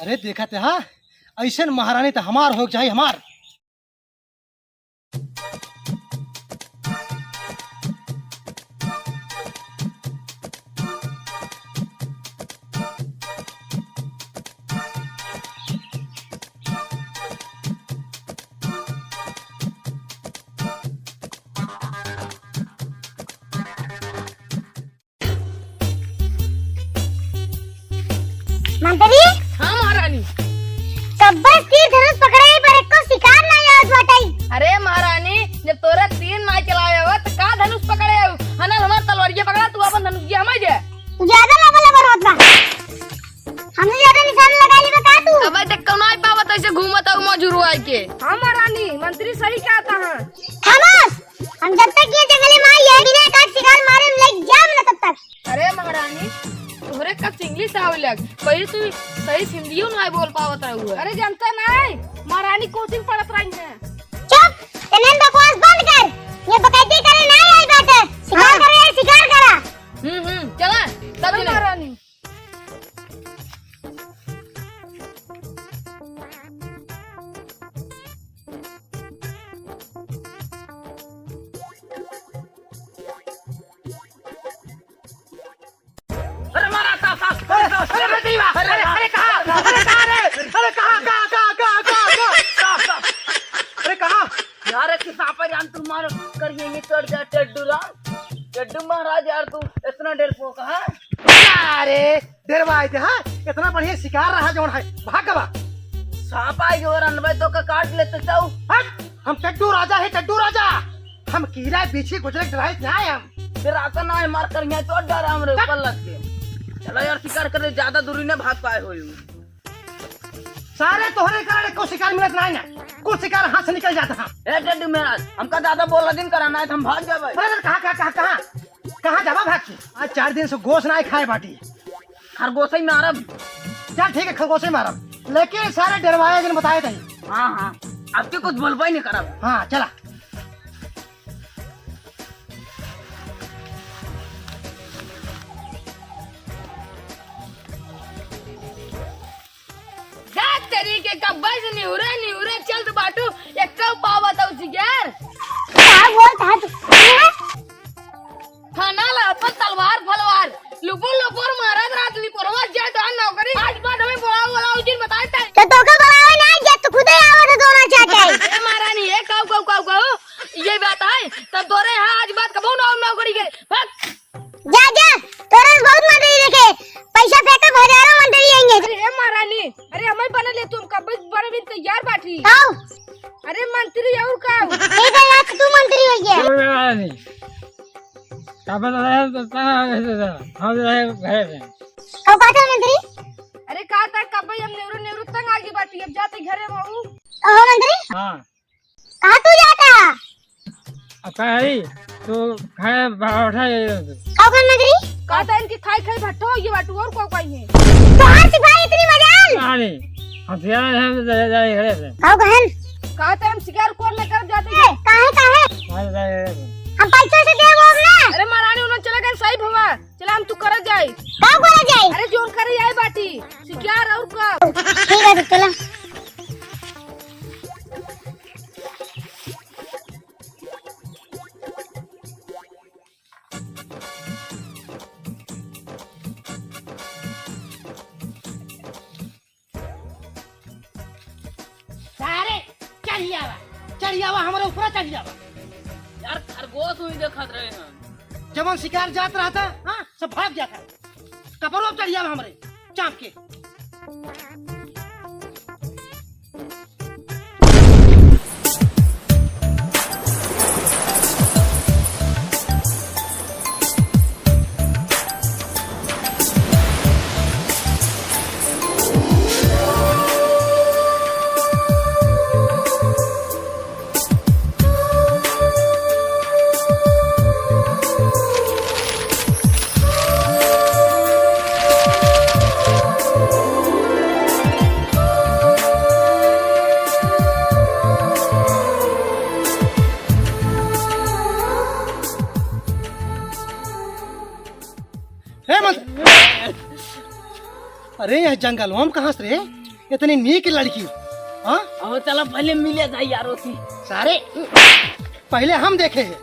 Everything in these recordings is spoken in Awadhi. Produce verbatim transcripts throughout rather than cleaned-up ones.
ए, देखा ते, हाँ, अइसन महारानी त हमार होइक चाही, हमार। मंत्री? हाँ महारानी। कब्बे तीर धनुष पकड़े ही पर एको शिकार नाहीं आवत बाटइ। अरे महारानी, जब तोरे तीर नाहीं चलावे आवत, त का धनुष पकड़े आऊ? हनल हमार तलवारिया पकड़ा, तू अपन धनुष दिया हमें दे। तू ज्यादा लबर लबर होत बा। हमसे ज्यादा निशाना लगाइ लेबे का तू? अबे देख कौन आई पावत ऐसे घूमत आऊ मजूर आइके। हाँ महारानी, मंत्री सही कहत हैं। खामोश! हम जब तक ये जंगले मा ये बिना काट शिकार मारे हम लेके जाब ना तब तक। अरे महारानी, तोहरे का English आवे लग, पहिले तू सही हिंदियो नाहीं बोल पावत रहू है। अरे जनता नाहीं, महारानी coaching पढ़त रही हैं। चुप, तने बकवास बंद कर। ये बकैती करे नाहीं आई बात है। शिकार हाँ। करे, शिकार करा। हम्म, हम्म, चला, सब चल चले। महारानी। अरे मारा, साफ, साफ, अरे, अरे, अरे, अरे, अरे, कहाँ? अरे, कहाँ रे? अरे, कहाँ, कहाँ, कहाँ? साफ, साफ। अरे, कहाँ? यार, एक सांपा जान तू मारो, कर ये, ये चढ़ जा, टड्डू राम। टड्डू महाराज, यार, तू इतना डरपोक है? अरे, डेरवाइ दे, हाँ? इतना बढ़िया शिकार रहा जौन है, भाग गवा। सांप आइ गयो, रनबे तो का काट लेते चाऊ। हट, हम टड्डू राजा है, टड्डू राजा। हम कीड़ा बिच्छी गुजरे डराइत नाहीं हम। फिर आता ना है, मार कर यहाँ चोट डारा हमरे हट। ऊपर लग के। चलो यार, शिकार कर ले, ज्यादा दूरी नहीं भाग पाए हो। सारे तोहरे कारण एको शिकार मिलत नाहीं ना, कुल शिकार हाथ से निकल जाता है। ए टड्डू महाराज, हमका ज्यादा बोला दिन करा ना है, हम भाग जाबे। अरे, अरे, कहाँ, कहाँ, कहाँ, कहाँ? कहाँ जाबा भाग के? आज चार दिन से गोस नाहीं खाए बाटी। खरगोश ही मारब। चल ठीक है, खरगोश ही मारब, लेकिन सारे डरवाए जिन बताए तही। हाँ, हाँ, अब के कुछ बोलबे नहीं करब। हाँ, चला। जा तेरी के कब्बे से निहुरे, निहुरे चलत बाटू, एक्का पावत हऊ शिकार। का बोलत है तू? हाँ? थाना ला अपन तलवार फलवार, लुपुर लुपुर मारत रात लिपोरवा जे डान नौकरी। आज बाद हमें बोलाओ, बोलाओ जिन बताए तय। तो तोके बोलावे ना, जे तू खुदे आवत है दोनों चाचा। ए महारानी, ए काऊ, काऊ, काऊ, काऊ, ये बात है, तब तोरे यहाँ आज बाद कबहू ना नौकरी के। भाग। जा, जा, तोरे से बहुत मंत्री देखे, पैसा फेंकब, हजारों मंत्री आएंगे। अरे हे महारानी, अरे हमें बने ले, तुम कब बने भी तैयार बाटी। आओ। अरे मंत्री और का? ठीक है, आज तू मंत्री हो गया। कोई बात नहीं। का बता रहे हैं तो कहाँ आ गए थे जरा? हम रहे घरे में। कब कहा था मंत्री? अरे कहा था कब हम नेहरू नेहरू तंग आगे बाटी, अब जाते घरे में हूँ। ओहो मंत्री? हाँ। कहाँ तू जाता? अब का है? तू खाए बैठा ये। का कर मंत्री? कहा था इनकी खाई खाई भट्टो ये बाटू और को कोई है? तोहार सिपाही इतनी मजाल। अरे, हम सियार हैं, हम जा, जा, घरे से। का कहन? कहा था हम शिकार कौन न कर जाते ए, काहे, काहे? हम जा, घरे से। हम पैसा से दे वो ना। अरे महारानी उन्होंने चला गए सही भवा। चला हम तू कर जाए। का कर जाए? अरे जोन करे आए बाटी। शिकार और का? ठीक है, तो चला। सारे चढ़ आवा, चढ़ आवा, हमारे ऊपर चढ़ आवा। यार, खरगोश हुई देखत रहे हैं। जब हम शिकार जात रहता, हाँ, सब भाग जाता। कपड़ों चढ़ आवा हमारे, चाप के। ए, मत-, अरे, यह जंगल हम कहाँ से रे? इतनी नीक लड़की, हाँ? अब चला पहले मिले जाई यारो सी। सारे, पहले हम देखे हैं।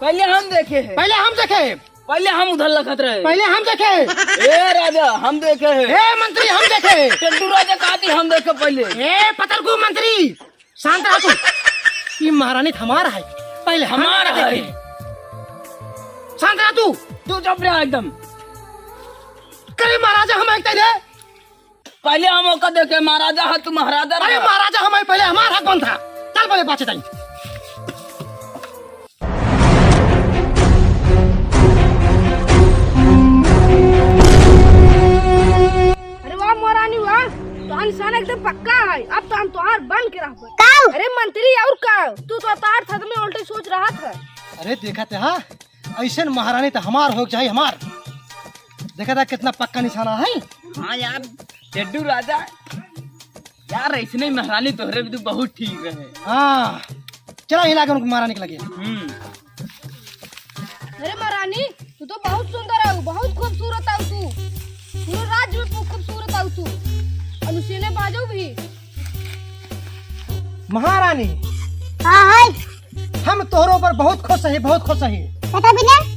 पहले हम देखे हैं। पहले हम देखे हैं। पहले हम उधर लखत रहे। पहले हम देखे हैं। ए राजा, हम देखे हैं। ए मंत्री, हम देखे हैं। टेड्डू राजा कहती हम देखे पहले। ए पतरकू मंत्री, शांत रह तू। ई महारानी त हमार है, पहले हम हमार देखे है। हैं। शांत रह तू। तू चुप रह एकदम। करे महाराजा, हम एक दे। पहले हम ओका देखे, महाराजा है तू महाराजा अरे रहा। महाराजा, हम पहले हमार हक बनता। चल पहले बाचे ताई। अरे वाह महारानी वाह, तोहार निशाना एकदम पक्का है। अब तो हम तोहार बन के रहबे। काऊ? अरे मंत्री और का, तू तो तोहार थत में उल्टे सोच रहत है। अरे देखा ते हाँ, ऐसन महारानी तो हमार हो जाए हमार। देखा था कितना पक्का निशाना है। हाँ यार, टेड्डू राजा, यार ऐसने महारानी तोहरे भी तू बहुत ठीक रहे। हाँ, चला हिला के उनको महारानी के लगे। हम्म। अरे महारानी, तू तो बहुत सुंदर है, बहुत खूबसूरत है तू। पूरे राज्य में तू खूबसूरत है तू। और उसीने बाजो भी। महारानी। हाँ है। हम तोहरो पर बहुत खुश है, बहुत खुश है। पता भी नहीं।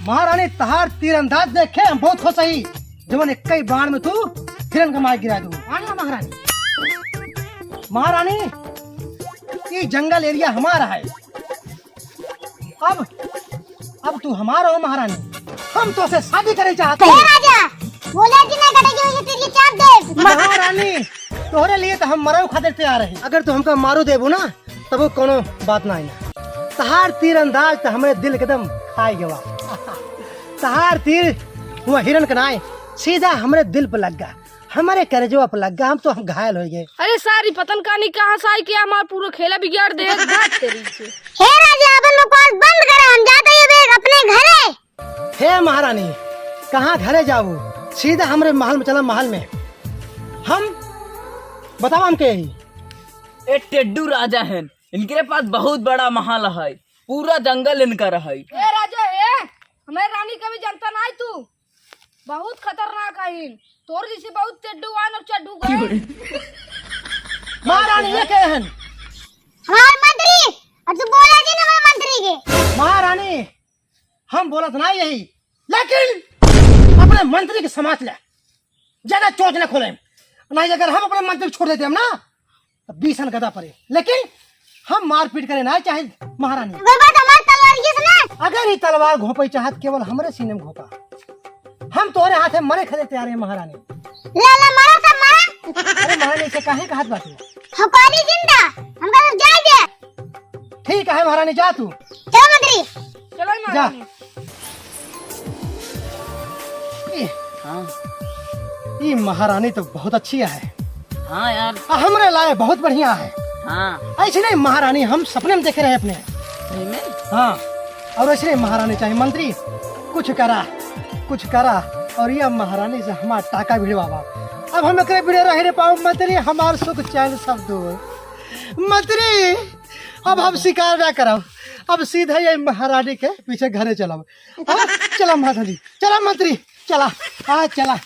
महारानी तहार तीरंदाज देखे हम बहुत खुश है, जवन एक ही बाण में तू हिरन का मार गिरा दू। हाँ ना महारानी। महारानी, ये जंगल एरिया हमारा है। अब, अब तू हमारा हो महारानी, हम तो से शादी करे चाहते हे हैं। राजा, बोला कि ना कटे की वजह तेरी चाप दे। महारानी, तोहरे लिए तो हम मरऊ खातिर तैयार है। अगर तू हमका मारू देबू ना, तबो कोनो बात ना आई ना। तहार तीरंदाज तो हमरे दिल के दम खाई गवा। तहार तीर हुआ हिरन के नाय, सीधा हमरे दिल पे लग गा, हमरे करेजवा पे लग गा, हम तो हम घायल हो गए। अरे सारी पतन का नहीं कहाँ से आई कि हमार पूरा खेला बिगाड़ दे। बात तेरी से। हे राजा, अपन बकवास बंद करो, हम जाते हैं बे अपने घरे। हे महारानी, कहाँ घरे जाबू? सीधा हमरे महल में चला, महल में। हम बतावा हम के ही। ए टेड्डू राजा हैं, इनके पास बहुत बड़ा महल है, पूरा जंगल इनका रहे। ए राजा, ए, हमारे रानी का भी जनता ना है तू, बहुत खतरनाक है। तोर जैसे बहुत टेड्डू आन और चड्डू गए। महारानी ये कहे हैं? हमारे मंत्री, और तू बोला जी ना हमारे मंत्री के। महारानी, हम बोलत ना यही, लेकिन अपने मंत्री के समाज ले ज्यादा चोंच ना खोले। नहीं, अगर हम अपने मंत्री के छोड़ देते हम ना, तो बीसन गदा पड़े। लेकिन हम मारपीट करे ना चाहे महारानी। अगर बात हमार तलवार ये सुना। अगर ये तलवार घोपे चाहत केवल हमरे सीने में घोपा। हम तोरे हाथे मरे खदे तैयार है महारानी। ले ले मरो तो मरो। अरे महारानी से काहे कहत बाटे? हकारी जिंदा, हमका तो जाए दे। ठीक है महारानी, जा तू। चलो मंत्री। चलो जा। महारानी। ए, हाँ। ई महारानी तो बहुत अच्छी है। हाँ यार। आ, हमरे लाए बहुत बढ़िया है। हाँ। ऐसे नहीं महारानी, हम सपने में देखे रहे अपने। सही में? हाँ। और ऐसे नहीं महारानी चाहे मंत्री, कुछ करा, कुछ करा। और यह महारानी से हमारा टाका भिड़वावा। अब हम एकरे बिना रह रे पाओ मंत्री, हमार सुख चैन सब दूर। मंत्री, अब हम शिकार ना करब, अब सीधे ये महारानी के पीछे घरे चलब। हाँ, चला महारानी, चला मंत्री, चला, हाँ चला।